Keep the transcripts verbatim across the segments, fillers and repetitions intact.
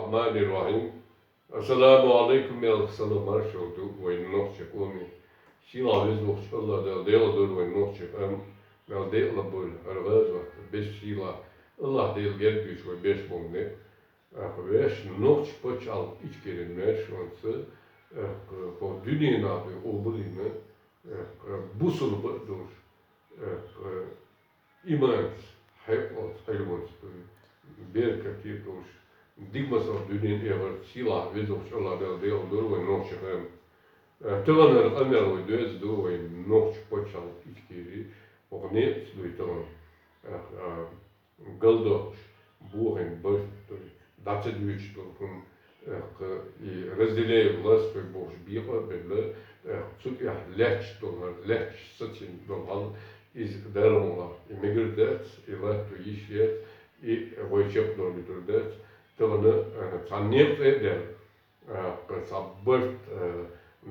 Бисмиллахир-рахманир-рахим. Ассаламу алейкум, мел салам маршал ду вайн нохчий къоме. Сийлахь везачу Аллах Дала декъала дойла вайн нохчий къам, мел декъала болу хӀара гӀазот, бес сийлахь Аллах Дала герга дойла вай беш болу некъ. Эх, вешан нохчий пачхьалкх Ичкери маьршонца, эх, хӀокху дуьненахь а дуй къобалйина, эх, бусалба а долуш, эх, иманца, хьекъалца, Ӏилманца дуй, беркате а долуш, дика масал дуьненан, эхартан сийлахь везачу Аллах Дала декъала дойла вайн нохчий къам. Эх, тахана хӀара къамел вай доьзна ду, вайн нохчий пачхьалкх Ичкери, хӀокху некъаца дуй тахана. Эх, а, галдоккхуш, бохийна барт дуй, дӀа ца дуьйцуш долу хӀума, эх, и разделяй власть бохуш бекъа а белла, эх, цу тӀехь лаьтташ долу, лаьтташ сацийна долу хьал, иза Дала мукъалахь, и мегар дац, и латто йиш яц, и вай чекхдолуьйтур дац. Тахана, эх, цхьана некъа тӀе а даьлла, ТӀаккха цхьа барт, э,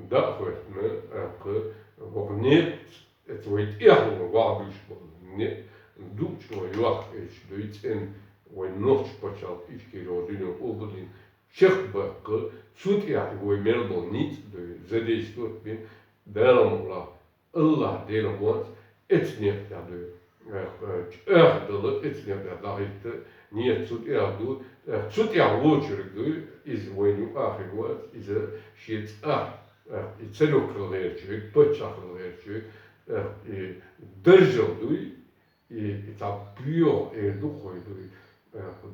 дӀа а хӀоьттина, тӀаккха хӀокху некъаца, оцу вай тӀехула вахь буьйш болу некъ дукха чӀогӀа йохкуьйтуш дуй, цӀена вайн нохчий пачхьалкх Ичкери дуьненан къобалйина чекхбаккха, цу тӀехь вай мел болу ницкъ дуй, задействовать бина, Дала мукъалахь, Аллах Делан гӀоьнца эцу некъа тӀехь дуй. Эх, чӀогӀа дала эцу некъа тӀехь дӀахӀитта, ният цу тӀехь ду. Эх, цу тӀехь вочуьрг дуй, иза вайна юкъахь хир вац, иза шен цӀахь, эх, и царюк хила гӀерташ верг, паччахь хила гӀерташ верг, эх, и даржал дуй, и, и цхьа боьха эр ду хой дуй.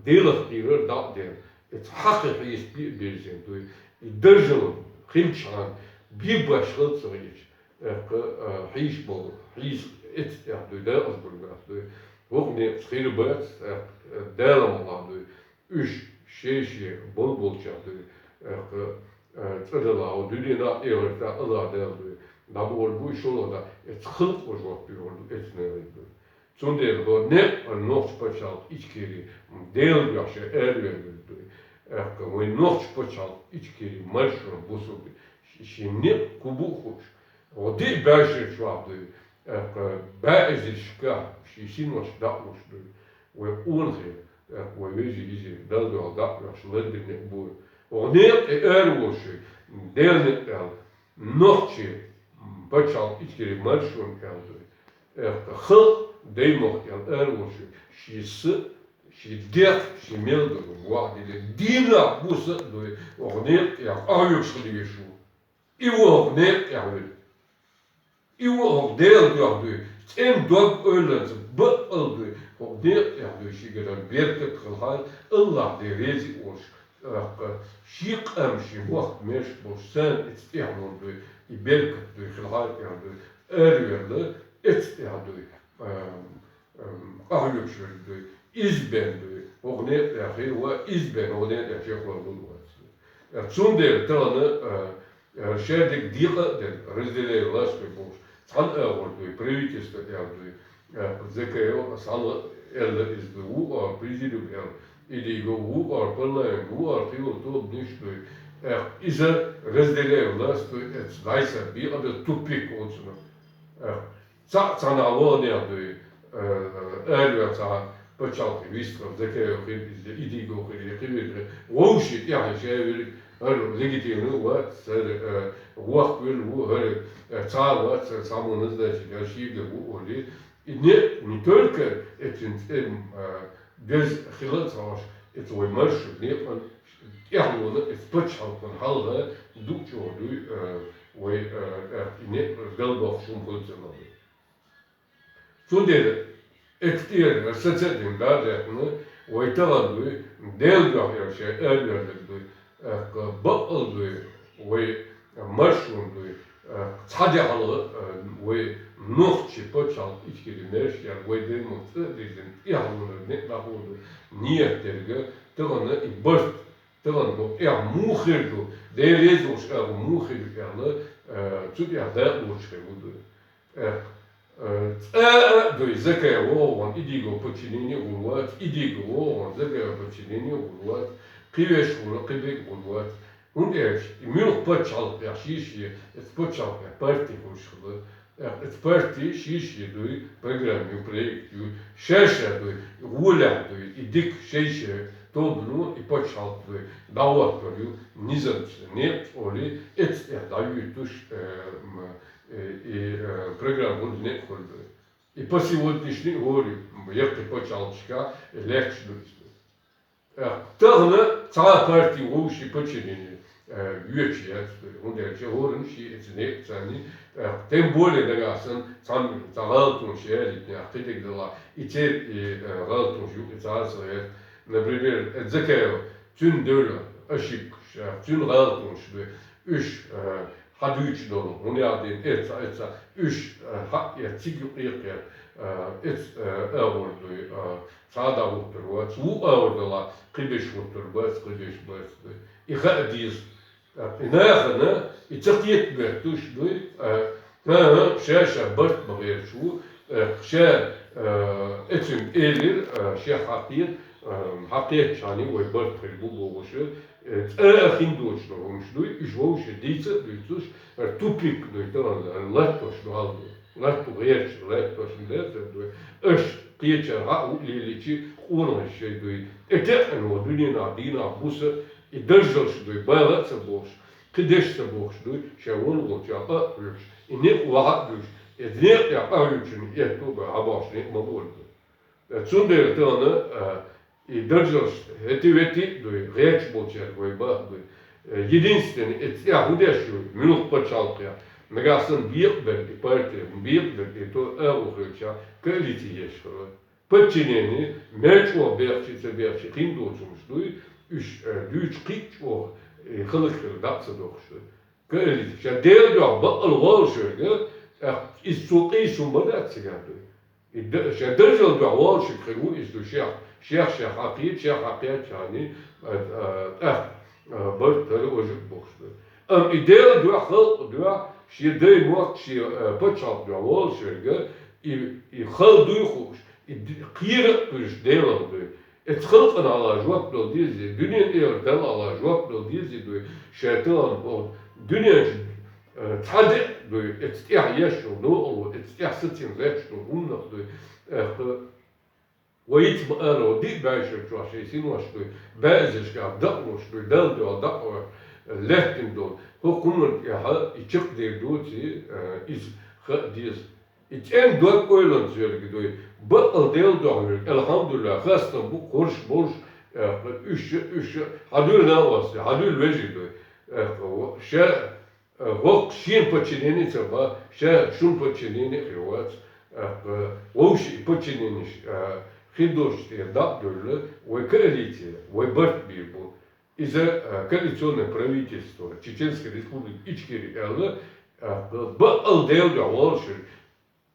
Делах кхийрар дӀа а ден, и цхьа хьакхи хьийса бе а бирзина дуй. И даржал хилчхьана, бе баш хала ца гӀерташ, тӀаккха, а, хьийш болу, хьийса эцу тӀехь дуй, дакъазбур бац дуй. ХӀокху некъаца хир бац, тӀаккха, а, Дала мукъалахь дуй. Уьш шен-шен болу болчех дуй, тӀаккха, а, цӀа дала, хӀокху дуьненахь а, эхартахь а Аллах Дала дуй. ДӀабохур бу и шолгӀа дӀа, эцу халкъо жоп лур ду, эцу нехан дуй. Цундела хӀокху некъ а нохчий пачхьалкх Ичкери, Делан дуьхьа шайн араваьлла дуй. ТӀаккха вайн нохчий пачхьалкх Ичкери маршонан бусулба шен некъ хӀун бу хууш. ХӀокху диъ бӀешерачохь дуй, тӀаккха бӀе эзаршкахь шен синош дӀа а луш дуй. Вай къонахий, тӀаккха вай вежарий, йижарий, Далла дуьхьал дӀа а оьхуш, лардина некъ бу. ХӀокху некъа тӀе араволуш верг, Делан некъ аьлла, нохчий пачхьалкх Ичкери маршонан аьлла дуй. ТӀаккха халкъ даймохк аьлла араволуш верг, шен са, шен дегӀ, шен мел ду вахь дилира. Дийнахь, буса а дуй, хӀокху некъа тӀехь къахьоьгуш хила везаш ву. И ву хӀокху некъа тӀехь верг. И ву хӀокху Делан дуьхьа дуй. ЦӀена дог-ойланца бакъалла дуй. ХӀокху некъа тӀехь дуй, шегара беркат хилахьара, Аллах Дела реза а волуш, тӀаккха шен къам, шен мохк мерш болуш, царна эцу тӀехь лур дуй, и беркат дуй, хилахьара тӀехь дуй, араваьлла, эцу тӀехь дуй, ам, ам, къахьоьгуш верг дуй, иза бен дуй, хӀокху некъа тӀехь хир ву, иза бен хӀокху некъа тӀехь чекхвала лур вац. Цундела тахана, а, а, шадерг декъа а дерг, разделяй власть бохуш, цхьана агӀор дуй, правительство аьлла дуй, а, Закаев, цхьана аьлла иза дуй, вукхара президиум аьлла, и дийго вукхара парламент, вукхара кхийолу тоба ниш дуй. Эх, иза разделяй власть дуй, эцу дӀасабар бекъа беза, тупик олу цунах. Эх, цхьаъ цхьанхьа ваханехь дуй, э, араваьлла цхьа пачхьалкх вистхила, Закаев хир иза, и дийго хир, и кхин верг хир, вовшийн тӀаьхье ша верг, хӀара легитимни вац, хӀара, э, вохкавелла ву, хӀара, э, цхьа а вац, хӀара цхьаммо назначить яьлла шегара ву олий. И не, не только эцуьнца, эм, э, деза хила а ца хууш, эцу вай маршонан некъан тӀаьхьалонан, эцу пачхьалкхан хьалха дукха чӀогӀа дуй, э, вай, э, э, и некъ галбоккхуш хӀума хила ца ло. Цундела эцу тӀера сацадина дӀа а даьккхина, вай тахана дуй, Делан дуьхьа шайн араваьлларг дуй, тӀаккха бакъалла дуй, вай маршонан дуй, тӀаккха цхьа де хьалха, вай нохчий пачхьалкх Ичкери маьрша яьлла, вай даймохк цӀа а дирзина, тӀаьхьалонан некъ дӀахо ду, ният дерг, тахана и барт, тахана хӀокху тӀехь муха хир ду, Дела реза волуш агӀо муха хир ду аьлла, цу тӀехь дакъа лоцуш хир ву дуй. Эх, э, цкъа а дуй, Закаев вогӀу ван, и дийго подчинение гӀур вац, и дийго вогӀу ван, Закаев подчинение гӀур вац, кхин веш гӀур, кхин берг гӀур вац. ХӀунда аьлча и муьлхха пачхьалкхехь шен-шен, эцу пачхьалкхехь парти хуьлуш хилла. Эх, эцу парти шен-шен дуй, программа ю, проект ю, ша-ша дуй, и гӀолехь дуй, и дика шай-шай тобано и паччахьалкхе дӀагӀоттор ю, низамца, некъаца олий, эццахь дӀаюьйтуш, э, м, э, и, э, программа гӀур некъ хургда. И по сегодняшний гӀур ю, яккхий паччахьалкхашка лаьтташ ду иза. Э, тахана цхьа а парти вовшийн подчинении, э, йоьдуш яц, хӀунда аьлча хӀоранна ший эца некъ царна, э, тем более нагахь санна цхьа, цхьа гӀалатонаш ялийтинехь, кхидерг далахь, и церан, и, э, гӀалатонаш юкъе цхьа а ца гӀерта. Например, э, Закаев, цуьнан девлла ошибкаш, э, цуьнан гӀалатонаш ду, уьш, э, хьадуьйцуш долу, хӀунда аьлча эца, эца, уьш, э, хьаэца, цига юкъе кхетта, э, эца, э, агӀор дуй, э, цхьа а дӀагӀуттур вац, вукху агӀор далахь, кхиберш гӀуттур бац, кхиберш бац дуй. И хаа деза. Э, и нахана, и ца кхетта беттуш дуй, э, хӀан-хӀа, ша-ша барт бан гӀерташ ву, э, ша, э, эцунга элира, э, шех хьакхета, э, хьакхеттачхьана вай барт хир бу бохуш, э, цкъа а хин доцуш долу хӀумаш дуй, уьш вовшийн дийца а дуьйцуш, э, тупик дуй, тахана, э, латтош ду хьал дуй. Латто гӀерташ, латтош ма дац дуй. Аша кхечара хьа а лелийчи, къонахий шайн дуй. ТӀетеӀна ву дуьненахь, дийнахь буса, и даржалш дуй, бала а ца бохуш, кхидерш ца бохуш дуй, шайн вон волчохь къа а хьоьгуш, и некъ вахьа а дуьллуш, и некъа тӀехь къахьоьгучунна этто бан хьабохуш некъ ма бора дуй. Э, цундела тахана, э, и даржалш хӀетте-ветте а дуй, гӀерташ болчаьрга вай бах дуй. Э, единственный, эца тӀехь хӀун деш ю, муьлхха пачхьалкхехь, нагахь санна бекъабелла и парти, бекъабелла и то агӀо хилча, коалици еш хила. Подчинение, мел чӀогӀа бехча а, ца бехча а, хин доцурш дуй, уьш, э, дуьйцу кхин а чӀогӀа, э, хала хир дӀа а ца дохуш дуй. Коалици, ша Делан дуьхьа бакъал воллушверг, э, иза цо къийсам бан дац цигахь дуй. И д-, ша даржалла дуьхьа воллушверг хир ву иза дуй, шех, шех, шех хьакхийта, шех хьакхетачхьана, э, э, тӀаккха, э, барт хӀара важа а бохуш дуй. Амма и Делан дуьхьа, халкъан дуьхьа, шен дай мотт, шен, э, пачхьалкх дуьхьа воллушверг, и, и хала дуй хууш, и д-, кхера а кхуьйсуш Делах дуй. Эца халкъана Ӏалаш жоп дала дезий, дуьненан эгӀар Далла Ӏалаш жоп дала дезий дуй, шайн тахана боху дуьнен чу, э, цхьа де а дуй, эца тӀехь еш йолу новкъарло, эца тӀехь сацийна гӀерташ долу хӀуманах дуй, аьлла, вай хӀинца ма-аллара, диъ бӀешар чохь шайн синош дуй, баьӀазашкахь дакъалуш дуй, Далла дуьхьа дакъа лаьттина долу, хӀокху хӀуманна тӀехь и чекхдер доций, э, иза хаа деза. И цӀена дог-ойланца верг дуй, бакъал Делан дуьхьа верг, алхьамдулиллахӀ, хастам бу кхуьруш болуш, э, уьш, уьш, хьадуьйла накъостий, хьадуьйла вежарий дуй, э, ша, э, воккха шена подчинение ца бан, ша шуна подчинение а хир вац, э, вовшийн подчиненеш, э, хир доцуш тӀера дӀа а девлла, вай коалици, вай барт бийр бу. Иза, а, коалиционное правительство Чеченской Республики Ичкерия аьлла, а, бакъал Делан дуьхьа воллушверг,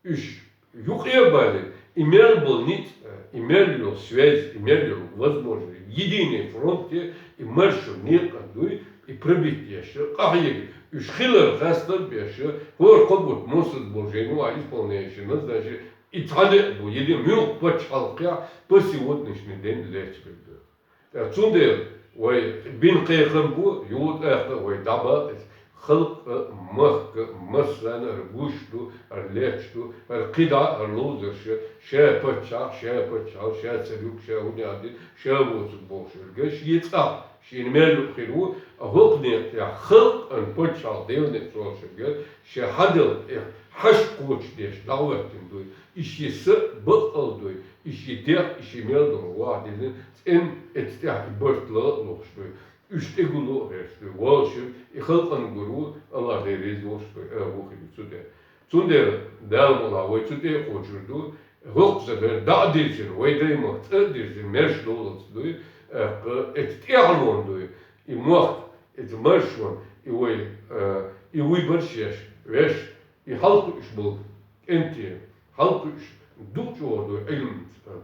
уьш юкъе а балийна, и мел болу ницкъ, а, и мел йолу связь, и мел йолу возможность, единый фронт, и маршо некъан дуй, и пробить деш, къахьега, уьш хилар хастам беш, хӀора кхо бутт мосазза болу жайна а исполнение назначить, и цхьаьна а бу, единый муьлхха пачхьалкхехь по сегодняшний день лаьтташ берг ду. Э, цундела вай бина кхайкхам бу, юха тӀаккха вай дӀабаккха иза. Халкъ а, махка а, массарна а хӀара гуш ду, хӀара лаьтташ ду, хӀара кхидӀа а, хӀара ловзарш а, ша паччахь, ша паччахьалла, ша ца юкъ, ша хӀун яздина, ша воцург бохуш верг, шен цӀахь, шена мел юкъ хир ву, а хӀокху некъа тӀехь халкъан паччахьалкх Делан некъ цӀолуш верг, ша хьаделла тӀех хьашт кхочушдеш дӀахӀоьттина дуй, и шен са а бакъал дуй, и шен дегӀ, и шен мел долу вахь диллина, цӀена эца тӀехь и барт ла а лохуш дуй, уьш тӀегулло а гӀерташ дуй, воллушверг и халкъана гур ву, АллахӀ Дела реза волуш дуй, а, ву хир цу тӀе. Цундела Дала мукъалахь вай цу тӀе а кхочур ду, хӀокхузахь дӀа а дирзина, вай даймахка цӀа а дирзина, маьрша довлалц дуй, а, эца тӀехьалонна дуй, и мохк, эца маршонна, и вай, а, и вуй барш еш, веш, и хьалакхуьуш болу кӀентий, хьалакхуьуш, дукха чӀогӀа ду Ӏилма,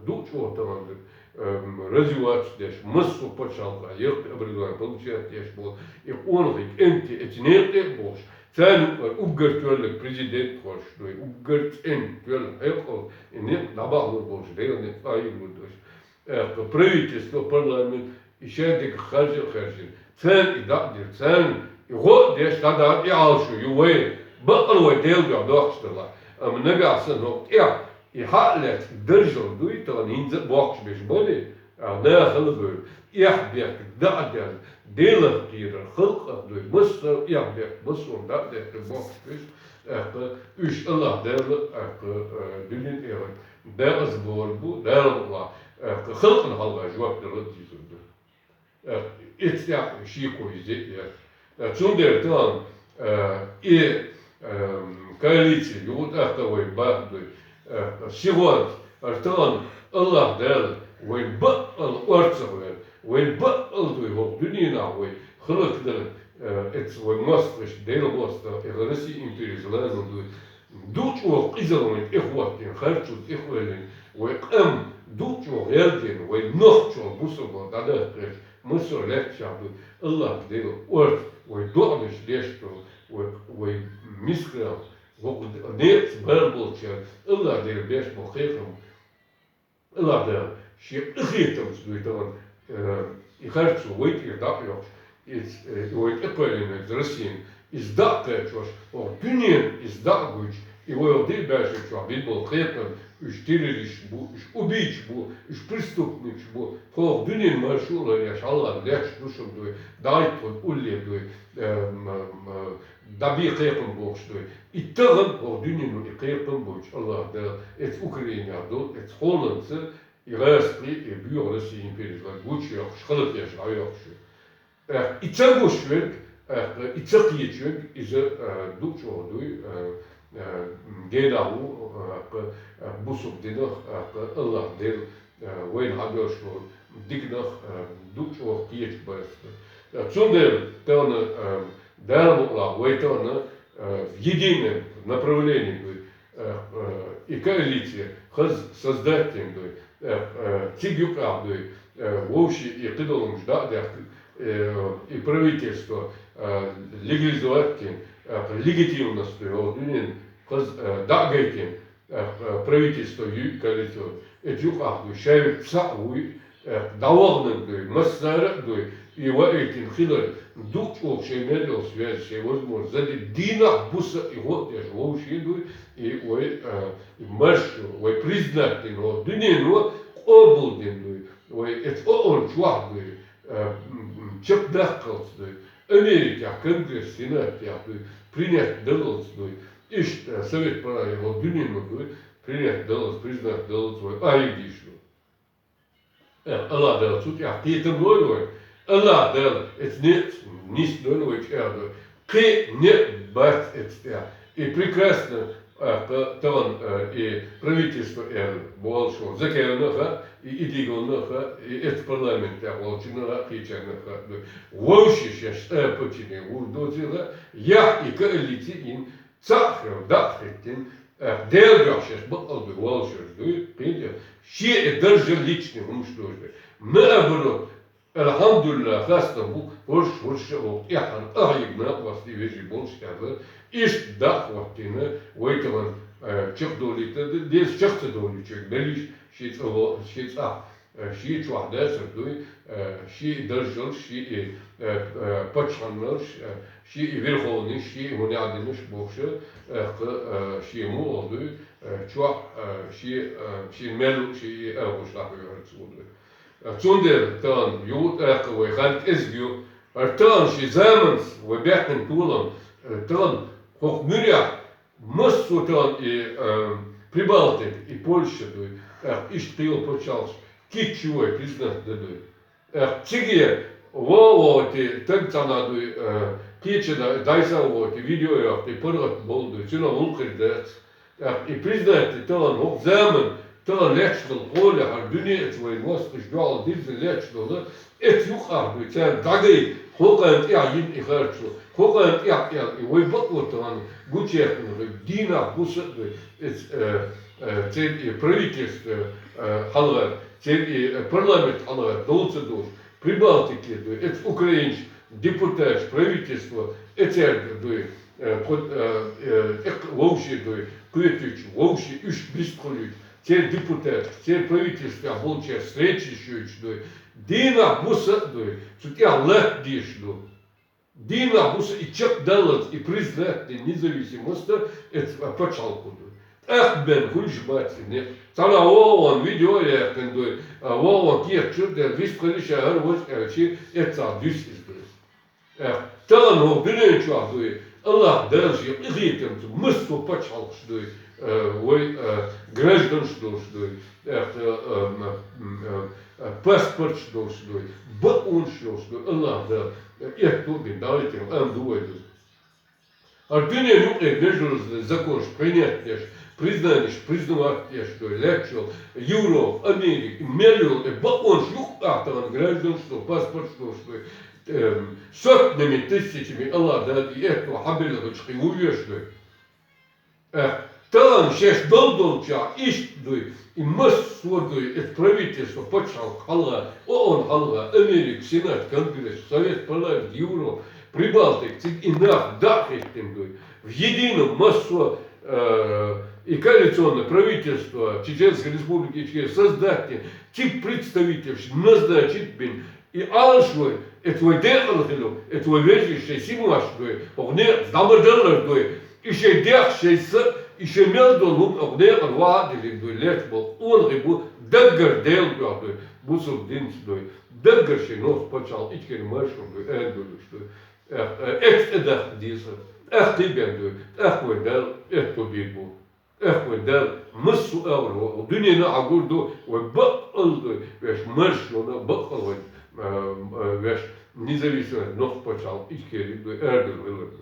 дукха чӀогӀа тахана ду, эм, развиваться деш, массо а пачхьалкхехь яккхий образование получать деш болу и къонахий кӀентий, эца некъа тӀе а бохуш, царна юкъара уггар тоьлларг президент хоржуш ду, уггар цӀена тоьлла хьекъал, и некъ дӀабахьалур болуш, Делан некъ къахьегалур долуш. Аьлла, правительство, парламент, и шадерг харжа а хаьржина, царна и дӀа а дира, царна и гӀо а деш, дӀадахьа и Ӏалашо ю вай, бакъал вай Делан дуьхьа доккхуш далахь. Амма нагахь санна хӀокху тӀехь и хьа а лаьцна даржалла дуй, тахана хӀинца а боккхуш берш бара, а, нахала бевлла. эхь-бехк дӀа а даьнна, Делах кхерар, халкъах дуй, массо а эхь-бехк, массо а дӀа а даьккха бохкаш, тӀаккха уьш АллахӀ Дала, тӀаккха, э, дуьнен тӀера декъаза бовр бу, Дала мукъалахь, тӀаккха халкъана хьалха жоп дала дезар ду. Э, эццехь шеко из яц. Э, цундела тахана, э, и, э, коалици юха тӀаккха вай бакъ дуй. Э, сихонца, э, тахана АллахӀ Дала вайна баккъал орцах вер, вайна баккъал дуй хӀокху дуьненахь вай хӀаллакдала, э, эццахь вай мостагӀаш, Делан мостагӀа, и Россин империца лаьрна дуй. Дукха чӀогӀа къизалла вайна тӀехӀоттийна, харцо тӀехвоьллина, вай къам дукха чӀогӀа гӀелдина, вай нохчо бусалба дӀадахкхеташ, массо а лаьтташехь дуй, АллахӀ Дала орца вай доӀанаш деш долу, вай, вай мискаралла, вокху некъаца бала болчара АллахӀ Дала беш болу кхайкхам. АллахӀ Дала шен къинхетамца дуй тахана, э, и харцо вай тӀера дӀа а йоккхуш, иза, э, вай тӀекхоьллина иза Россина, иза дӀа а кхачош, хӀокху дуьненна иза дӀа а гуьйцуш, и вай хӀокху дика баьшачохь бина болу кхайкхам, уьш террористаш бу, уьш убийцаш бу, уьш преступникаш бу, тхо хӀокху дуьненна маршо а ларъеш, хьалха лаьтташ ду шуна дуй, дӀахӀитта тхуна улле дуй, э, м-, м-, дӀабе кхайкхам бохуш дуй. И тахана хӀокху дуьненна и кхайкхам а бойчу АллахӀ Дала эцу Украинехь долу, эцу хьоланца и гӀазкхий, и боьха Россин империца гучуйоккхуш, хӀаллакъеш дӀайоккхуш ю. Э, и ца гуш верг, э, и ца кхеташ верг, иза, э, дукха чӀогӀа дуй, э, э, генахь ву, э, э, бусалба динах, э, АллахӀ Дала, э, вайна хьадоьрзуш волу диканах, э, дукха чӀогӀа кхеташ бац. Э, цундела тахана, э, Дала мукъалахь вай тахана, э, в едином направлении дуй, э, э, и коалиция хаза создать дина дуй, э, э, цига юкъахь дуй, э, вовшийн и кхидолумаш дӀа а даьккхина, э, и правительство, э, легализовать дина, э, легитимность дуй, хӀокху дуьненна хаза, э, дӀа а гайтина, э, э, правительство ю и коалиция. Эцу юкъахь дуй, шаьш верг цхьаъ вуй, э, дӀаваханарг дуй, массара а дуй, и ваийтина хилар, дукха чӀогӀа шайн мел йолу связь, шайн возможность задействовать дина, дийнахь-буса и гӀо а деш вовшийн дуй, и вай, э, и маршо, вай признать дина, хӀокху дуьнено къобалдина дуй, вай эцу ООН чохь дуй, э, м, м, чекхдаккхалц дуй, Америкехь Конгресс, Сенатехь дуй, принять даллалц дуй, иштта, э, Совет по, хӀокху дуьнено дуй, принять даллалц, признать даллалц вай къахьегаш ду. Э, АллахӀ Дала цу тӀехь кхетам лойла вай. АллахӀ Дала эцу некъаца нисдойла вай чӀагӀдойла. Кхин некъ бац эцу тӀехь. И прекрасно, э, кха-, тахана, э, и правительство эр болуш волу Закаевна а хаьа, и Идиговна а хаьа, и эцу парламентехь волчунна а хаьа, кхечарна а хаьа. Вовшийн шаьш цӀа а паччане гӀур доцийла, яхь и коалици йина, цхьаъ хилла, дӀа а хӀиттина, э, Делан дуьхьа шаьш бакъал дуй, волушерш дуй, кхетий, шен и даржан личный хӀумаш доцуш дуй. Наоборот, алхьамдулиллахӀ, хастам бу, хӀорш, хӀорш а вокху тӀаьххьара къахьега накъостий, вежарий болуш аьлла, иштта дӀа а хӀоттийна, вай тахана, э, чекхдолийта де-, деза, чекх ца долуьйтуш верг меллиш шен цӀа во-, шен цӀахь, э, шен чохь дацар дуй, э, шен и даржалш, шен и, э, э, паччахьаллаш, э, шен и верховный, шен и хӀун яхь динаш бохуш, э, кха-, э, шен мугӀал дуй, э, чохь, э, шен, э, шен мел, шен и агӀош дӀахьоьхура цо дуй. Э, цундела тахана юха а тӀаккха вай хан кӀезиг ю, хӀара тахана шен заманца вай баьккхина толам, э, тахана хӀокху муьрехь массо а тахана и, э, Прибалтика, и Польша дуй, тӀаккха иштта кхин йолу пачхьалкхаш кийча ю вай, признать дан дуй. ТӀаккха циге ван а вогӀуьйтий, таг цхьанхьа дуй, э, кхечанхьа дӀасхьа а вогӀуьйтий, видео а йоккхий, паргӀат болу дуй, цуьнан гӀуллакхаш дац. ТӀаккха и признать дан тахана хӀокху заман, тахана лаьтташ долу гӀоле хӀара дуьне, эцу вайн мостагӀаш дуьхьал дирзина лаьтташ долу, эцу юкъахь дуй, царна дӀагай, хӀокхарна тӀехь йина и харцо, хӀокхарна тӀехь аьлла, и вай бакъо тахана гучуяьккхина хир, дийнахь-буса а дуй, эцу, э, э, церан и правительство, э, хьалхара, церан и, э, парламент хьалхара, долу ца долуш, Прибалтике дуй, эцу Украинаш, депутаташ, правительство, эцаьрга дуй, э, тхо, э, э, тӀекх-, вовшийн дуй, кхетуьйтуш, вовшийн уьш бистхуьлуьйтуш, церан депутаташ, церан правительствехь болчеран встречаш йойтуш дуй, дийнахь-буса а дуй, цу тӀехь латта дезаш ду. Дийнахь-буса и чекхдаллалц, и признать дина независимость эцу пачхьалкхо дуй. ТӀаккха бен хуьлуш бац и некъ. Цхьана вогӀун видео яьккхина дуй, а, вогӀун кехат чура дер, вистхилиша хӀара ваза аьлчи, эццахь дуьсу иза дуй. Эх, тахана хӀокху дуьнен чохь дуй, Аллах Дала шен къинхетамца массо а пачхьалкхаш дуй, э, вай, э, гражданаш долуш дуй, эх, э, э, м, м, э, э, паспорташ долуш дуй, бакъонаш йолуш дуй, Аллах Дала, э, этто а бина, дӀахӀиттина, ам ду вай дуй. ХӀара дуьненан юкъе международный законаш принять деш, признанеш признавать деш дуй, лаьтташ йолу Европа, Америка, мел йолу, э, бакъонаш юкъахь тахана гражданаш ду, паспорташ долуш дуй, эм, сотнями, тысячами Аллах Дала и этто хьабелла хилча кхин ву веш дуй. Э, тахана шаьш дол долчохь иштта дуй, и массо а дуй, эцу правительство, пачхьалкх хьалха, ООН хьалха, Америка, Сенат, Конгресс, Совет, Парламент, Европа, Прибалтика, цига и нах дӀа а хӀиттина дуй. В едином массо а, э, и коалиционное правительство Чеченской Республики Ичкерия создать дина, цига представительш назначить бина, и Ӏалаш вай, эцу вай декъала хилла, эцу вай вежарий шайн синош дуй, хӀокху некъаца дӀа ма даллара дуй, и шайн дегӀ, шайн са, и шайн мел долу хӀума хӀокху некъана ваха а диллина дуй, лерча болу къонахий бу, даггара Делан дуьхьа дуй, бусалба динца дуй, даггара шайн нохчийн пачхьалкх Ичкери маршо дуй, аьлла дуьйлуш дуй. Эх, э, эцу тӀедахка деза, тӀаккха бен дуй, тӀаккха вай Дала этто бийр бу. Эх, вай Дала, массо а агӀор ву, дуьненан а гур ду, вай баккъал дуй, веш маршонан баккъал вай, а, а, веш независимый нохчийн пачхьалкх Ичкери дуй, арадала хилар ду.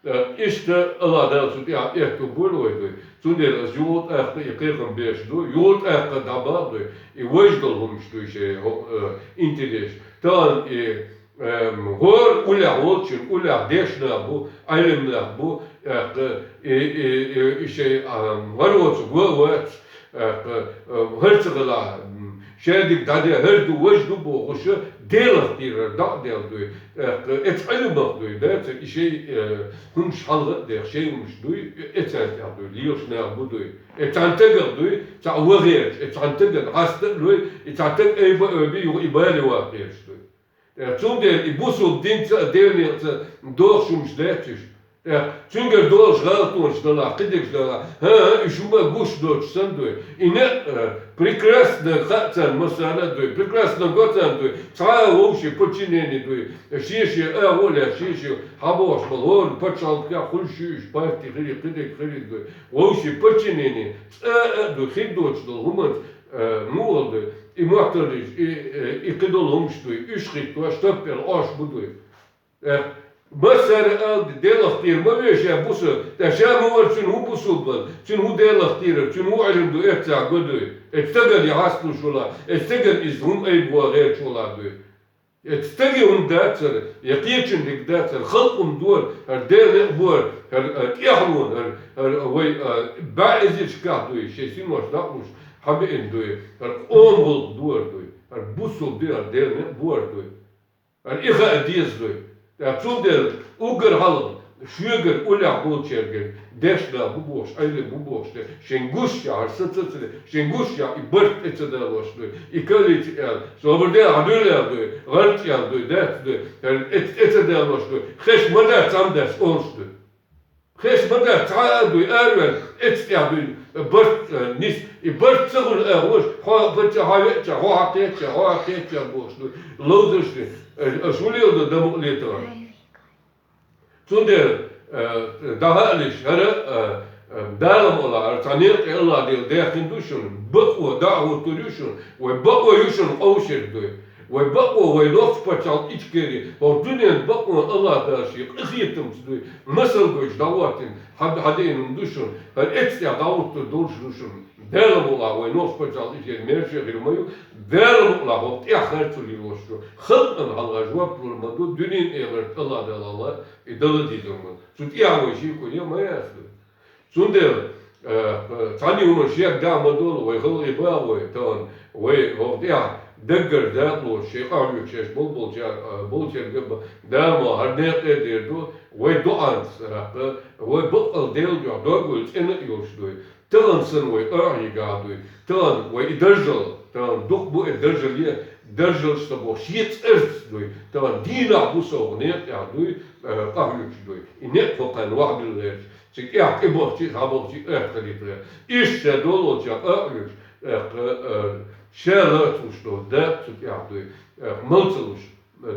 Э, иштта Аллах Дала цу тӀехь этто бойла вай дуй. Цундела ас юха тӀаккха и кхайкхам беш ду, юха тӀаккха дӀабаха дуй, и важа долу хӀумаш дуй шайн, хӀо-, э, интересаш. Тахана и Эм, хӀора уллехь волчун, уллехь дешна нах бу, Ӏелам нах бу, э, и, и, и, и шайн, а, хӀара воцу го а вац, э, э, хӀара ца хилахь, м, шадерг дӀаде, хӀара ду, важа ду бохуш, Делах кхерар дӀа а делла дуй, э, эцу Ӏилмах дуй, дацара, и шайн, э, хӀумаш хьалха а дех, шайн хӀумаш дуй, э, эцарна тӀехь дуй, лелаш нах бу дуй. Э, цхьана стагах дуй, цхьаъ вахерча, э, цхьана стагана хьаста а лой, и цхьана стаг айба а ойби, юха и бале ваккхераш дуй. Э, цундела и бусалба динца а, Делан некъаца а догӀуш хӀумаш дац уьш. Э, цуьнгара догӀуш гӀалатонаш далахь, кхидерш далахь, хӀан-хӀа, уьш хӀума гуш доцуш санна дуй. И некъ, э, прекрасно хаьа царна массарна а дуй, прекрасно го царна дуй, цхьа а вовшийн подчинение дуй, шен-шен агӀо а лаьцна, шен-шен хьабогӀуш болу хӀора пачхьалкхехь хуьлуш ю уьш, парти хир ю, кхидерг хир ю дуй. Вовшийн подчинение цкъа а дуй, хир доцуш долу хӀуманца, э, муха дуй, и моттаргӀанаш, и, э, и кхидолу хӀумаш дуй, уьш хӀиттош, таппел Ӏаш бу дуй. Э, массара а ала, Делах кхера ма веза ша бусалба, ткъа ша ма вара, цуьнан хӀун бусалба вара, цуьнан хӀун Делах кхерар, цуьнан хӀун Ӏилма ду, эццахь го дуй. Эцу стагана я хьасталуш вала, эцу стагана иза хӀума айба ван гӀерташ вала дуй. Эцу стаге хӀума дацара, я кхечун дика дацара, халкъ хӀума дора, хӀара Делан некъ бора, хӀара, а, тӀаьхьалонан, хӀара, хӀара вай, а, бӀе эзаршкахь дуй, шайн синош дӀа а луш, хьабеана дуй, хӀара къоман гӀуллакх дора дуй, хӀара бусалба дин, хӀара Делан некъ бора дуй. ХӀара и хаа деза дуй. ТӀаккха цундела уггар хьалха шуьгара уллехь болчаьрга дешна нах бу бохуш, Ӏелам бу бохуш, шен гуш яхьара са ца ца де, шен гуш яхь и барт тӀе ца далош дуй, и коалици аьлла, собар де хьан дуьйла аьлла дуй, гӀарч аьлла дуй, дац дуй, хӀара эц-, тӀе ца далош дуй, хеш ма дац, цхьа ма дац олуш дуй. Хеш ма дац, цхьа а дуй, араваьлла, эцу тӀехь дуй, барт, э, нис, и барт ца хуьлу агӀош, хьо, барт ца хьо веача, хьо хьакхеча, хьо хьакхеча бохуш дуй, ловзарш дуй, э, аша хӀун леладо, дамукъ летахана. Цундела, э, дӀахаалаш, хӀара, э, э, Дала ма олахь, хӀара цхьа некъ тӀе Аллах Дела даьккхина ду шуна, бакъо дӀа а хӀуттур ю шуна, вай бакъо ю шуна къовсийр дуй. Вай бакъо, вай нохчийн пачхьалкх Ичкери, хӀокху дуьненан бакъонан Аллах Дала шен къинхетамца дуй, масал гойтуш дӀахӀоттийна, хьан, хьан деана хӀума ду шуна, хӀара эцу тӀехь дӀахӀуттур долуш ду шуна. Дала ма олахь, вай нохчийн пачхьалкх Ичкери маьрша а хир ма ю, Дала ма олахь, хӀокху тӀехь харцо лелош ю. Халкъана хьалха жоп лур ма ду, дуьненан эхартан Аллах Дала хьалха и дала дезар ма ду. Цу тӀехь вай шеко ян ма яц ду. Цундела, э, цхьана хӀуманаш шек дӀа ма долу, вай халкъе баха вай, тахана, вай хӀокху тӀехь даггара дакъалоцуш, шайн къахьоьгуш шаьш болу болчар-, э, болчаьрга а ба-, Дала ма хӀара некъе дер ду, вай доӀанца, э, вай баккъал Делан дуьхьа дог вай цӀена а йолуш дуй. Тахана санна вай къахьоьгахь дуй, тахана вай и даржал, тахана дукха бу и даржале, даржалаш ца боху шен цӀарца дуй, тахана дийнахь бу со хӀокху некъа тӀехь дуй, э, къахьоьгуш дуй. И некъ хӀокхарна вахьбилла гӀерташ, цига тӀехь тӀебохчий, схьабохчий, аьхкхалийтара. Иштта ша доллучохь къахьоьгуш, аьхка, э, ша лацалуш долу дакъа цу тӀехь дуй, аьхка, мал ца луш,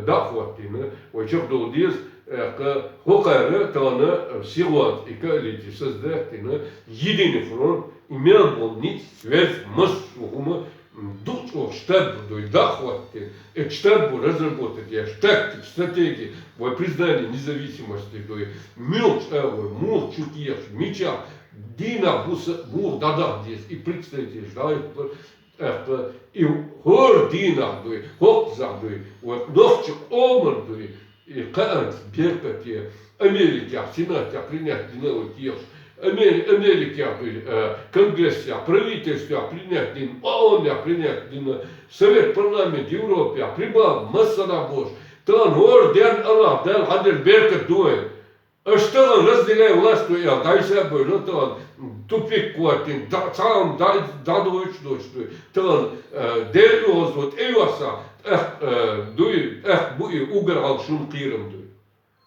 дакъа хӀоттийна, вай чекхдовла деза, аьхка, хӀокхара тахана сихонца и коалици создать дина, единый фронт, и мел болу ницкъ, связь, массо а хӀума, м, ду чӀогӀа штаб дуй, дакъа хӀоттийна. Эцу штаб бу разработать еш, тактика, стратегия, вай признание независимости дуй, муьлхачу агӀор, муха чу техаш, мичахь, дийнахь буса, муха дӀадаха деза, и представитель дӀа а ю, тӀаккха и хӀора дийнахь дуй, хӀокхузахь дуй, вай нохчийн къоман дуй, и кхаанца беркате, Америкехь, Сенатехь принять дина вай техаш, Амери-, Америкехь дуй, э, Конгрессехь, правительствехь принять дина, ООНехь принять дина, Совет парламент Европехь, прибав массанхьа болуш, тахана хӀора денна Аллах Дала хьан дерг беркат ду вайн. Аша тахана разделяй власть ву аьлла, дӀайса а бевлла, тахана тупик хӀоттийна, дӀа-, цхьа хӀума дӀа-, дӀадойтуш доцуш дуй. Тахана, э, Делан оьгӀазло тӀейоьссахь, тӀаккха, э, дуй, тӀаккха бу и уггар хьалха шуна кхерам дуй.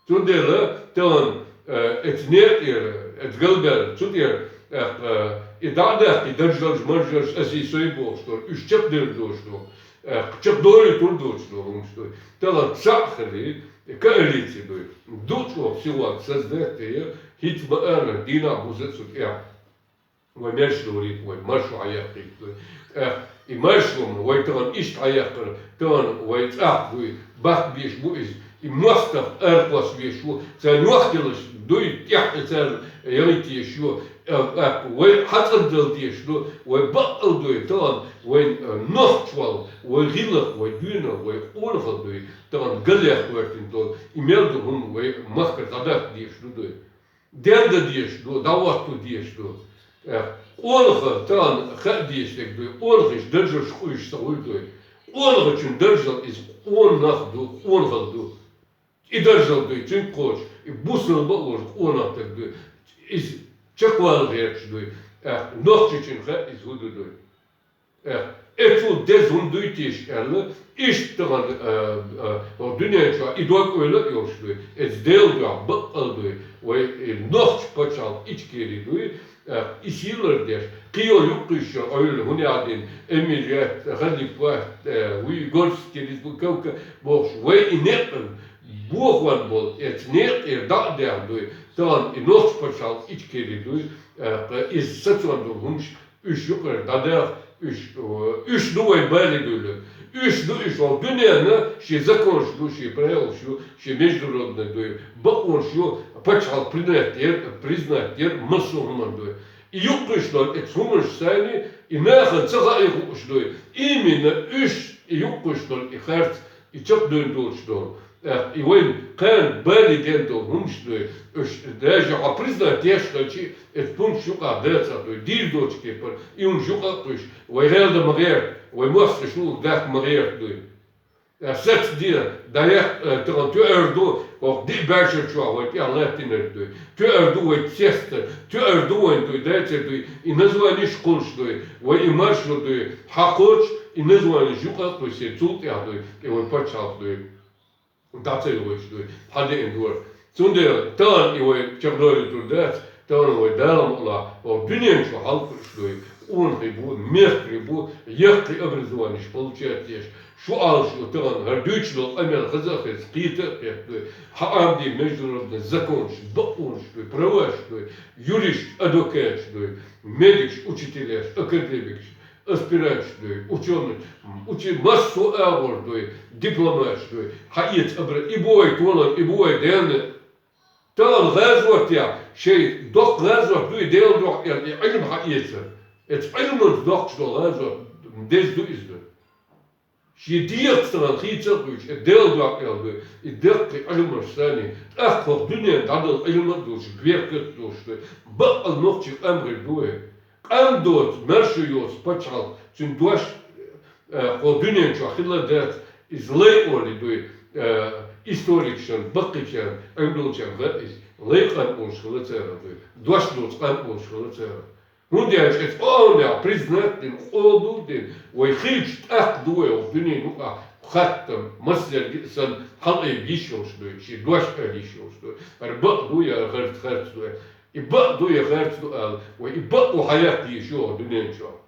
Цундела тахана, э, эцу некъера, эцу галбаьлла, цу тӀера, тӀаккха, э, и дӀа а даккхий, даржалш, маржалш, аса и сой бохуш долу, уьш чекхдевр долуш долу, э, чекхдовлийтур долуш долу хӀумаш дуй. Тахана цхьаъ хилий, коалици дуй. Ду чӀогӀа сихонца создать дина, хӀинца ма-аллара, дийнахь буса цу тӀехь. Вай марш дорийта, вай маршо хьаяккхийта дуй. Э, и маршо ма, вай тахана иштта хьаяккхара, тахана вай цӀахь дуй, баккха беш бу иза. И мостагӀ аракхосса беш бу, царна йохкалуш дуй, тӀехь и царна яхийта еш ю. Э, э, вай хьацӀандала деш ду, вай баккъал дуй, тахана вайн, э, нохчалла, вай гӀиллакх, вай доьналла, вай къонахалла дуй, тахана галъяха гӀоьртина долу, и мел ду хӀума вай махкара дӀадаккха дезаш ду дуй. Ден дан дезаш ду, дӀахӀотто дезаш ду. Э, къонахалла тахана хаа дезаш дерг дуй, къонахий даржаш къуьйсуш ца хуьлу дуй. Къонахчун даржалла иза къонах ду, къонахалла ду. И даржалла дуй, цуьнга кхочуш, и бусалба а волуш къонах дерг дуй. Иза чекхвала гӀерташ дуй. Э, нохчочун хаа иза хӀун ду дуй. Э, эцул деза хӀума дуй теша аьлла, иштта тахана, э, э, хӀокху дуьнен чохь и дог-ойла а йолуш дуй, эцу Делан дуьхьа баккъал дуй, вай и нохчийн пачхьалкх Ичкери дуй, э, и сий лардеш, кхин йолу юккъе йолу Ӏуьллу, хӀун яхьа дина, Эмират, Халифат, э, Уйгурский республика бохуш, вай и некъан бохонна болу, эцу некъера дӀа а даьхна дуй, тахана и нохчийн пачхьалкх Ичкери дуй, э, иза сацорна долу хӀумаш, уьш юкъара дӀадаха, уьш, уьш ду вайн бале дуьйлур. Уьш ду, уьш хӀокху дуьненна шен законаш ду, шен правилаш ю, шен международный дуй, бакъонаш ю, пачхьалкх принять дера, признать дера массо а хӀуманна дуй. И юккъе йолу эцу хӀуманаш сайна, и нахана ца хаий хууш дуй. Именно уьш, и юккъе йолу и харц, и чекхдевлла долуш долу. Э, и вайн кхана бале ден долу хӀумаш дуй. Уьш даже хьо признать деш хилча, эцу хӀумаш юкъахь дацахь дуй, дийр доцу кепара, и хӀумаш юкъа а кхуьйсуш, вай гӀелдан ма гӀерта, вай мостагӀий шуна дахка ма гӀерта дуй. Э, саца де, дӀаяхьа, э, тахана тоьар ду, хӀокху диъ бӀешар чохь вай тӀехь латтийнарг дуй. Тоьар ду вай цецдар, тоьар ду вайн дуй, дацар дуй, и названеш кхуллуш дуй, вай и маршо дуй, хьан кхочуш, и названеш юкъа а кхуьйсий, цул тӀаьхьа дуй, и вай пачхьалкх дуй. ДӀа ца йогӀуьйтуш дуй, хьан деана дора. Цундела тахана и вай чекхдовлийтур дац, тахана вай Дала мукъалахь, хӀокху дуьнен чу хьалакхуьуш дуй, къонахий бу, мехкарий бу, яккхий образованеш получать деш, шу Ӏалашо тахана хӀара дуьйцуш долу къамел хаза а хеза, кхета а кхетта дуй, хьан Ӏамаде международный законаш, бакъонаш дуй, праваш дуй, юристаш, адвокаташ дуй, медикаш, учителяш, академикаш, аспиранташ дуй, учёный, учи-, массо а агӀор дуй, дипломаташ дуй, хьаэца абра, и бу вай толам, и бу вай денна. Тахана гӀазот яхь, шайн доккха гӀазот дуй, Делан дуьхьа аьлла, и Ӏилма хьаэцар. Эцу Ӏилманца доккхуш долу гӀазот деза ду иза ду. Шен дегӀаца тахана хийца а хуьйцуш, и Делан дуьхьа аьлла дуй, и даккхий Ӏилманаш санна, тӀаккха хӀокху дуьненна дӀадала Ӏилма а долуш, беркат а долуш дуй, баккъал нохчийн къам гӀийр ду вай. Къам доцу, маршо йоцу пачхьалкх, цуьнан дош, э, хӀокху дуьнен чохь хилла дац, иза лай олий дуй, э, историкашна, баккхийчарна, Ӏилма долчарна хаьа иза, лай къам олуш хилла цара дуй, дош доцу къам олуш хилла цара. ХӀунда аьлча эцу къаманех признать дина, къобал дина, вай хилча тӀаккха ду вай оха дуьненан юкъахь хаттам, массаьрга а санна, хьалаайба йиш йолуш ду, шен дош ала йиш йолуш ду. ХӀара бакъ ду я харц, харц ду. И бакъ ду я харц ду ала, вай и бакъо хьаяккха йиш ю оха дуьнен чохь.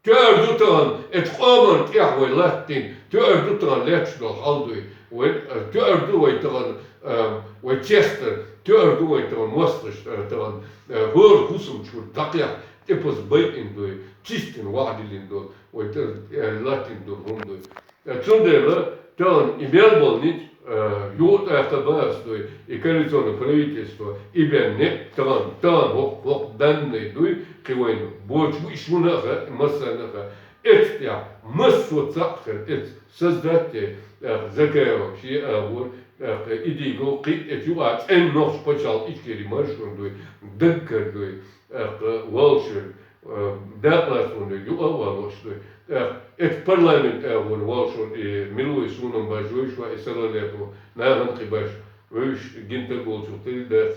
Тоьар ду тахана, эцу къоман тӀехь вай латтийна, тоьар ду тахана лаьтташ долу хьал дуй. Вай, э, тоьар ду вай тахана, э, вай цестар, тоьар ду вай тахана мостагӀаш, э, тахана, э, хӀора хӀусамчуьра дӀакхехь, тӀепаза байина дуй, цистина вахьадиллина долу, вай тӀе, э, латтийна долу хӀума дуй. Э, цундела тахана и мел болу ницкъ, э, юха тӀаккха бац дуй, и коалиционное правительство, и бен некъ тахана, тахана хӀокху, хӀокху даннай дуй, кхин вайна боцуш бу, и шуна а хаьа, и массарна а хаьа. Эцу тӀехь массо а цхьаъ хир, эцу создать дей, э, Закаева, шен агӀор, э, и дийго кхин а эцу юкъа цӀена нохча пачхьалкх Ичкери маршонан дуй, даггара дуй, э, валшуьра, э, дакъалацунна юкъа а валлалаш дуй. Э, эцу парламент агӀор валшуьра и милой суна-м баш вевзаш вац, и Салалепов, нахана кхин баш вевзаш гинтар болчух тера дац.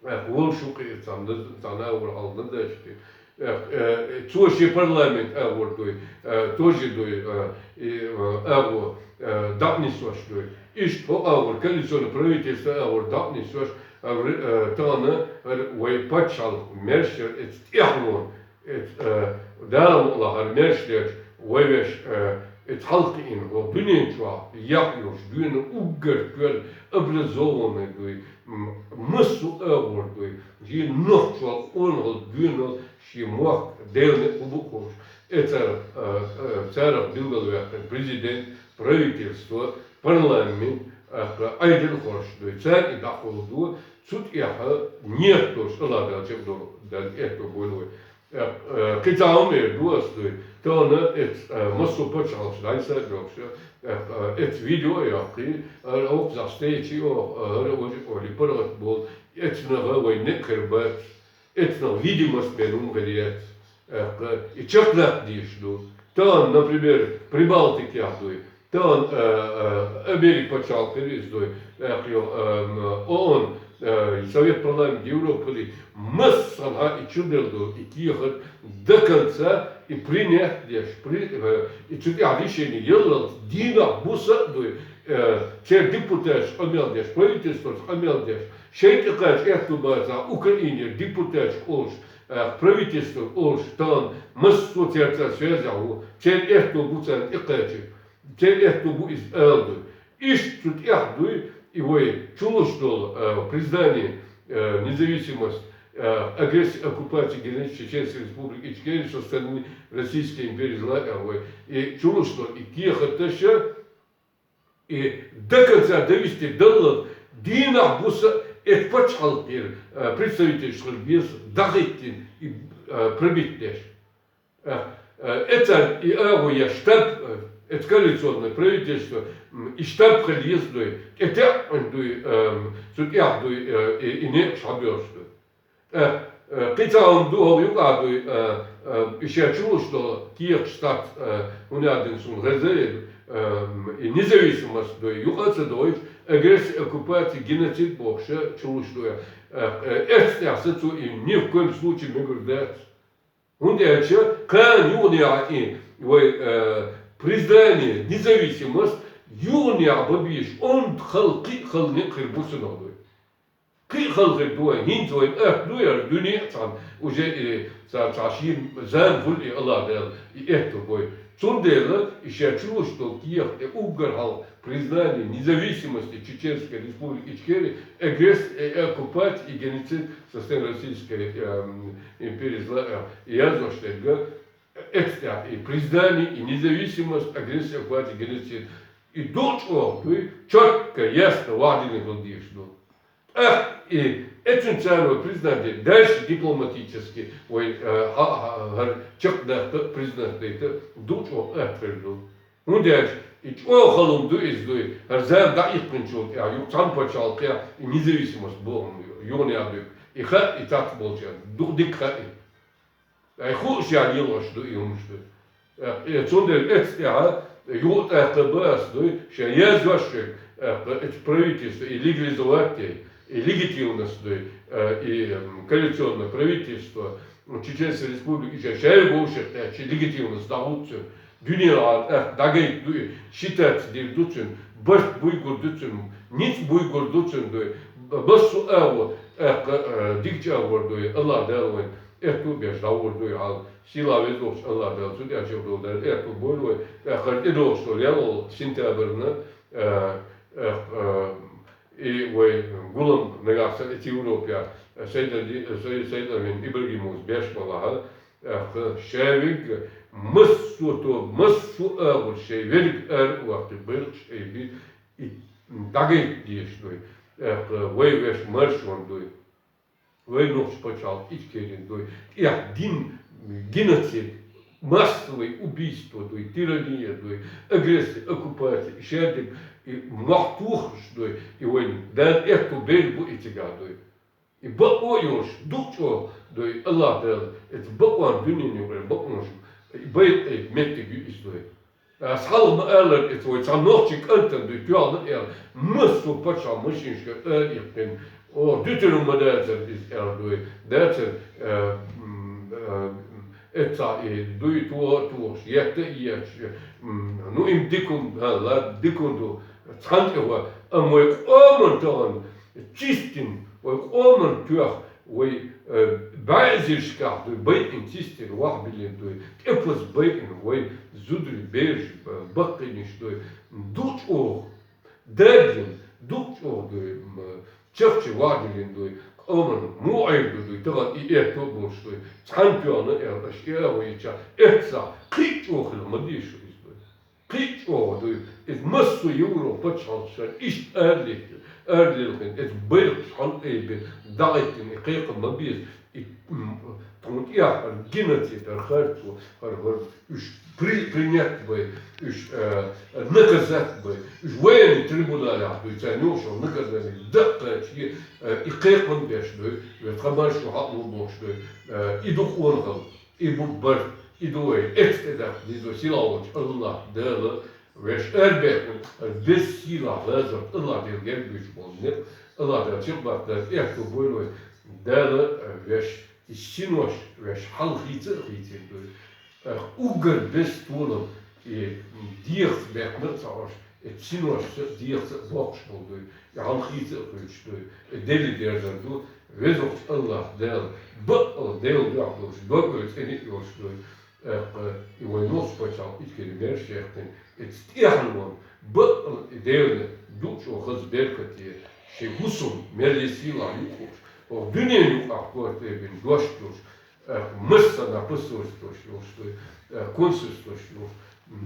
Э, волуш ву кхин а цхьана, цхьана агӀор хьалха даза даьлча. Э, э, цо шен парламент агӀор дуй, э, тоже дуй, э, и, э, агӀо, э, дӀа а нисвеш дуй. Иштта хӀокху агӀор, коалиционное правительство агӀор дӀа а нисвеш, э, вр-, э, тахана, э, вай пачхьалкх маьрша яр эцу тӀехьлон, эцу, э, Дала мукъалахь, хӀара маьрша лечу вай веш, э, эцу хьалха кхиъна, хӀокху дуьнен чохь яхь йолуш, дуьйна уггар тоьлла образованный дуй, м-, массо а агӀор дуй, шен нохчалла къонахалла дуьйна шен мохк Делан некъ хӀун бу а хууш. Э, царах, э, э, царах билгалваьккхина президент, правительство, парламент, э, Ӏедал хоржуш дуй. Царна и дӀахула ду, цу тӀехь некъ долуш АллахӀ Дала чекх долу Дала аьтто бойла вай. Э, э, кхин цхьа хӀума эр ду ас дуй. Тахана эцу, э, массо а пачхьалкхаш дӀасадоьлхуш, э, э, эцу видео а йоккхий, э, окхузахь стейчи а, э, хӀара а важа а олий, паргӀат болу, эцунах вай некъ хир бац, эцунах видимость бен хӀума хир яц, э, и чекхдаккха дезаш ду. Тахана, например, Прибалтикехь дуй, тахана, э, э, Америка пачхьалкх хир иза дуй, тӀаккха йо, э, ООН, э, Совет парламент Европы, массанхьа и чу делла долу и кехат до конца и принять деш, при-, э, и цу тӀехь решение яллалц дийнахь буса а дуй, э, церан депутаташ къамел деш, правительствос къамел деш, шайн тӀекхача аьтто бацахь, Украинера депутаташ олуш, э, правительство олуш, тахана массо а церца связях ву, церан аьтто бу царна тӀекхача. Церан аьтто бу иза ала дуй. Иштта цу тӀехь дуй, и вай чулуш долу, э, признание, э, независимость, э, агрессии, оккупации Генеральной Чеченской Республики Ичкерия со стороны Российской империи зла, э, вай. И чулуш долу и кехаташа, и до конца довести далла, дийнахь буса эцу пачхьалкхера, э, представительш хила беза, дӀахӀиттина и, э, пробить деш. Э, э, эцар и агӀо я штаб, э, эцу коалиционное правительство, м, и штаб хила еза дуй, тӀетеӀна дуй, эм, цу тӀехь дуй, э, и, и некъаш хьабоьлхуш ду. Э, э, кхин цхьа хӀума ду хӀокху юкъахь дуй, э, э, и шен чулуш долу кехаташ цхьацца, э, хӀунда аьлла суна хеза, эм, и независимость дуй, юкъа а ца дойуш, агрессия, оккупация, геноцид бохуш чулуш ду. Э, э, эцу тӀехь сацо и ни в коем случае мегар дац. ХӀунда аьлча кхана юханехьа и вай, э, признание, независимость юханехьа бан безаш, онда хала, кхин а хала некъ хир бу цунах дуй. Кхин а хала хир ду вай, хӀинца вайн атта ду яра дуьне а цхьана, уже и цхьа, цхьа шен зама хуьлу и АллахӀ Дала, и аьтто бой. Цундела и шен чулуш долу кехат, и уггар хьалха признание независимости Чеченской Республики Ичкерия, агрессия, э, оккупация и геноцид со стороны Российской, эм, империи зла, э, и яздеш дерг, эцтехь и признание, и независимость, агрессия, оккупация, геноцид. И ду чӀогӀа дуй, чётко, ясно, вахьдина хила дезаш ду. ТӀаккха и эцун царна признание дальше дипломатически вай, э, хьа-, хьа-, хӀара чекхдаккха, признать дайта ду чӀогӀа атта хир ду. ХӀунда аьлча и чӀогӀа хала хӀума ду иза дуй, хӀара зама дӀаиккхинчул тӀаьхьа юха цхьана пачхьалкхехь и независимость боху хӀума ю, юханехьа дуй. И хаьа, и цхьацца болчарна дукха дика хаьа и. Ай хууш ян лелош ду и хӀумаш ду. Э, э, цундела эцтехьа юха тӀаккха бан ас дуй, шен яздеш шуьга, э, эцу правительство и легализовать дей. И легитимность дуй, э, и, м, коалиционное правительство, м, Чеченской Республики, ишта шайга вовшах тӀехчи легитимность дагӀуццун. Дуьне а, э, дагайт дуй, считать дир дуцун, барт буйгур дуцун, ниц буйгур дуцун дуй, б-, бассу агӀо, э, э, дигча агӀор дуй, Аллах Дала вайн, эту беш дагӀур дуй, ал, сила везлохч Аллах Дала, цу тӀехча долу Дала, эту боль вай, э, хар тӀедогӀуш долу ялол сентябрьна, э, э, э, И вай гулам нагахь санна эцу Европехь Сайдали-, Сай-, Сайдалин Ибрагимовс беш балахьа, аьлла, шаверг массо а то, массо а агӀор шайн верг ара а ваккхий, байлакхаш айби, и дӀагайта дезаш дуй. Аьлла, вай веш маршонан дуй. Вай нохчийн пачхьалкх Ичкерин дуй. ТӀех дин геноцид, массовый убийство дуй, тирания дуй, агрессия, оккупация, и шаьрдиг, и мохь тухуш дуй, и вайн Дала эту бер бу и цигахь дуй. И бакъо а йолуш, дукха чӀогӀа дуй, Аллах Дала, эца бакъонан дуьненан юкъара бакъонаш, и байракъ меттиг ю иза дуй. Ас хьалха ма-аллара, эца вай цхьа нохчийн кӀантана дуй, тоьхна а аьлла, массо а пачхьалкх машинашкара ара иккхина. О, дуьтур ма дацара иза аьлла дуй, дацара, э, м, э, эццахь и дуй тоха а тохуш, етта а етташ, м, ну, им дика хӀума, хьа, ладно, дика хӀума ду, цхьаьна тӀехӀоьттина, амма вай къоман тахана чистина, вай къоман тоьхна, вай, э, бӀе эзаршкахь дуй, байина чистина, вахь биллина дуй, тӀепаза байина, вай зударий, бераш, б-, баккхийнаш дуй, дукха чӀогӀа дагийна, дукха чӀогӀа дуй, м, чахчи вахь диллина дуй, къоман муха Ӏер ду дуй, тахана и этто а болуш дуй, цхьаьна тоьхна а аьлла, аша и а вай ича, эццахь кхин а чӀогӀа хила ма дезаш шу иза дуй. Кхин а чӀогӀа дуй. Иза массо а Европа пачхьалкхашкара иштта аралелхина, аралелхина, эца байракхаш хьалаайбина, дӀагӀеттина, и кхайкха ма беза. И, м, тхуна тӀехь хӀара геноцид, хӀара харцо, хӀара, хӀара уьш при-, принять бай, уьш, э, наказать бай, уьш военный трибуналехь дуй, царна йолуш йолу наказание даккхача, э, и кхайкха ма беш дуй, вай тхан маршо хьакъ ма бохуш дуй, э, и ду къонахалла. И бу барт, и ду вай, эцу тӀедаккха деза вай сийлахь волчу Аллах Дала, веш арабаьхкина, беза сийлахь лазар Аллах Дала герга буьйцуш болу некъ, Аллах Дала чекхбаккха Дала, эхь ду бойла вай, Дала, веш, и синош, веш хьал хийца а хийцина дуй. Уггар беза толам, и дехаца баьхкина а ца Ӏаш, и синошца а, дехаца а боккхуш болу дуй, и хьал хийца а хуьйцуш дуй, и дели дерзар ду, Везачу Аллах Дала, бакъал Дела дуьхьа долуш, дог а цӀена а йолуш дуй, тӀаккха и вайн нохчийн пачхьалкх Ичкери мерш яьккхина, эца тӀехьа вон, бакъал и Делан дукха чӀогӀа хаза беркате, шен хӀусам мел я сийлахь юкъуш, оха дуьненан юкъахь кортабина дош долуш, тӀаккха массанхьа посольствош йолуш дуй, тӀаккха консульствош йолуш,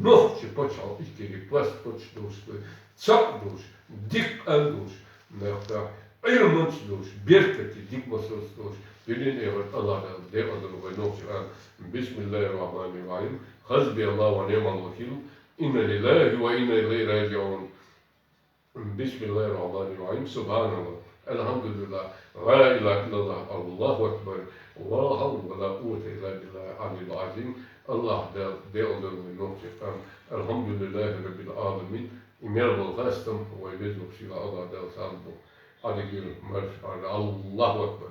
нохчийн пачхьалкх Ичкери паспорташ долуш дуй, цхьаъ долуш, дика къан долуш, тӀаккха Ӏилманца долуш, беркате дика масалца долуш, дуьненан эхарт Аллах Дала декъал дойла вайн нохчийн къам. بسم الله الرحمن الرحيم. حسبي الله ونعم الوكيل. إنا لله وإنا إليه راجعون. بسم الله الرحمن الرحيم. سبحان الله. الحمد لله. لا إله إلا الله. الله أكبر. لا حول ولا قوة إلا بالله العلي العظيم. Аллах Дала декъал дойла вайн нохчийн къам. الحمد لله رب العالمين. И мел болу хастам вайн везачу Аллах Дала салам бу. Хьадигира марш, Аллаху акбар.